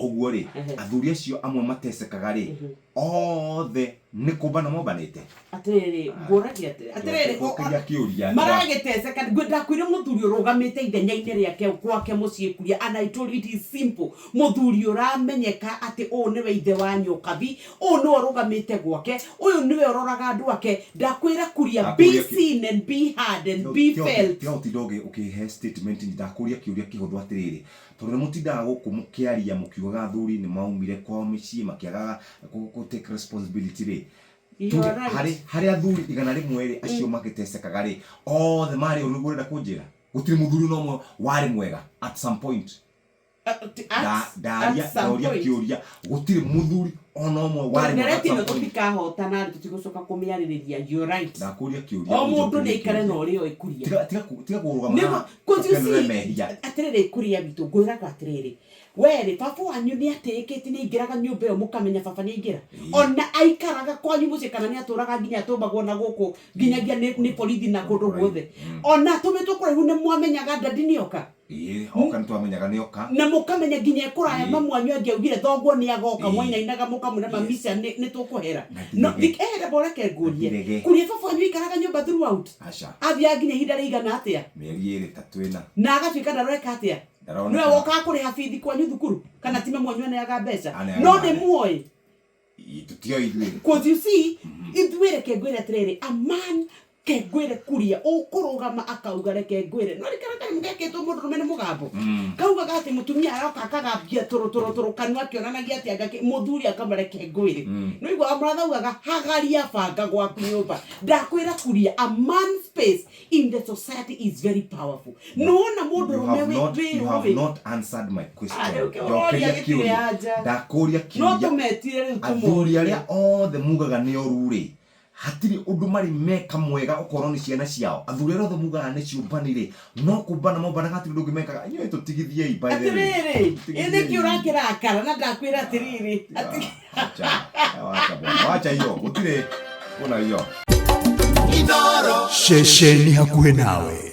Ũguo rĩ, athuri acio amwe matecekaga rĩ, othe nĩ kũmbana mombanĩte? Atĩrĩrĩ, ngũragia atĩrĩ, atĩrĩrĩ, Cokeria kĩũria. Maragĩteceka. Ndakwĩra mũthuri ũrũgamĩte ithenya-inĩ rĩake gwake mũciĩ kuria, and I told you it is simple. Mũthuri ũramenyeka atĩ ũũ nĩwe ithe wa Nyokabi, ũũ nĩwe ũrũgamĩte gwake, ũyũ nĩwe ũroraga andũ ake. Ndakwĩra kuria, be Ndakũria kĩ- seen and be heard and be felt. Tiga gũtinda ũkĩhe statement, ndakũria kĩũria kĩhũthũ atĩrĩrĩ, tondũ nĩ mũtindaga gũkũ mũkĩaria mũkiugaga athuri nĩ maumire kwao mĩciĩ makĩagaga kũ take responsibility rĩ, You tuge are right. harĩ athuri 100 rĩ, acio magĩtecekaga rĩ, othe marĩ ũru nĩguo ũrenda kũnjĩra? Gũtirĩ mũthuri ona ũmwe warĩ mwega at some point? Ndaria At some ndoria point. kĩũria, gũtirĩ mũthuri ona ũmwe warĩ mwega at Ndereti some ĩno point? tũtikahotana rĩ, tũtigũcoka kũmĩarĩrĩria. You're right. Ndakũria kĩũria, O mũndũ nĩ ũnjokerie aikare na kĩũria. ũrĩa oĩ kuria. Tiga kũrũgama Nĩguo, haha 'cause you ũkenere see, mehia. Atĩrĩrĩ kuria witũ, ngwĩraga atĩrĩrĩ, werĩ baba wanyu nĩ atĩĩkĩte, nĩ aingĩraga nyũmba ĩyo mũkamenya baba nĩ aingĩra. Ona aikaraga kwanyu mũciĩ kana nĩ atũraga nginya atũmagwo na gũkũ nginyagia nĩ borithi na kũndũ guothe. Ona atũmĩtwo kũraihu nĩ mwamenyaga ndadi nĩ oka. Ĩĩ, oka nĩ twamenyaga nĩ oka. Na mũkamenya nginya ekũraya. Mamu wanyu angĩaugire thoguo nĩ agoka, mwainainaga mũkamwĩra, mami cia nĩ tũkũhera. Na No ndirege. Ehere boreke ngũrie. Ndirege. Kuria baba wanyu aikaraga nyũmba throughout? Aca. Athiaga nginya ihinda rĩigana atĩa? Mĩeri 2, 3, 4. Na agatuĩka ndaroreka atĩa? Ndaroneka. Nĩwe wokaga kũrĩha bithi kwanyu thukuru kana ti mamu wanyu aneaga mbeca? Aneaga No mbeca. nĩ muoĩ? Ĩĩ, tũtioĩ ithuĩ. Cause you see, ithuĩ reke ngwĩre atĩrĩrĩ, a man ke ngwĩre kuria ũkũrũgama akauga reke ngwĩre, no rikara kanyamũ gekĩtwo mũndũrũme nĩ mũgambo kaugaga atĩ mũtumia aroka akagambia tũrũ tũrũ tũrũ kanua akĩonanagia atĩ anga mũthuri akama reke ngwĩre. No igua mũratha augaga hagaria banga gwaku nyũmba. Ndakwĩra kuria, a man space in the society is very powerful. Nĩwona You mũndũrũme have not, you have wĩ not answered my question. Ah, rĩu kĩũria Njokeria gĩtirĩ kĩũria. anja. Ndakũria No kĩũria. tũmetire rĩu Athuri tũmorie. arĩa othe mugaga nĩ oru rĩ, hatirĩ ũndũ marĩ meka mwega okorwo nĩ ciana ciao? Athuri arĩa othe mugaga nĩ ciũmbani rĩ, no kũmbana mombanaga, hatirĩ ũndũ ũngĩ mekaga? Inyuĩ tũtigithiei, by the way. Atĩrĩrĩ, ĩ nĩkĩ Tũtigithiei. ũrakĩrakara na ndakwĩra atĩrĩrĩ atĩ Acha, wacha bwana, wacha hiyo, gũtirĩ kuna hiyo. Ceceni hakuhĩ nawe.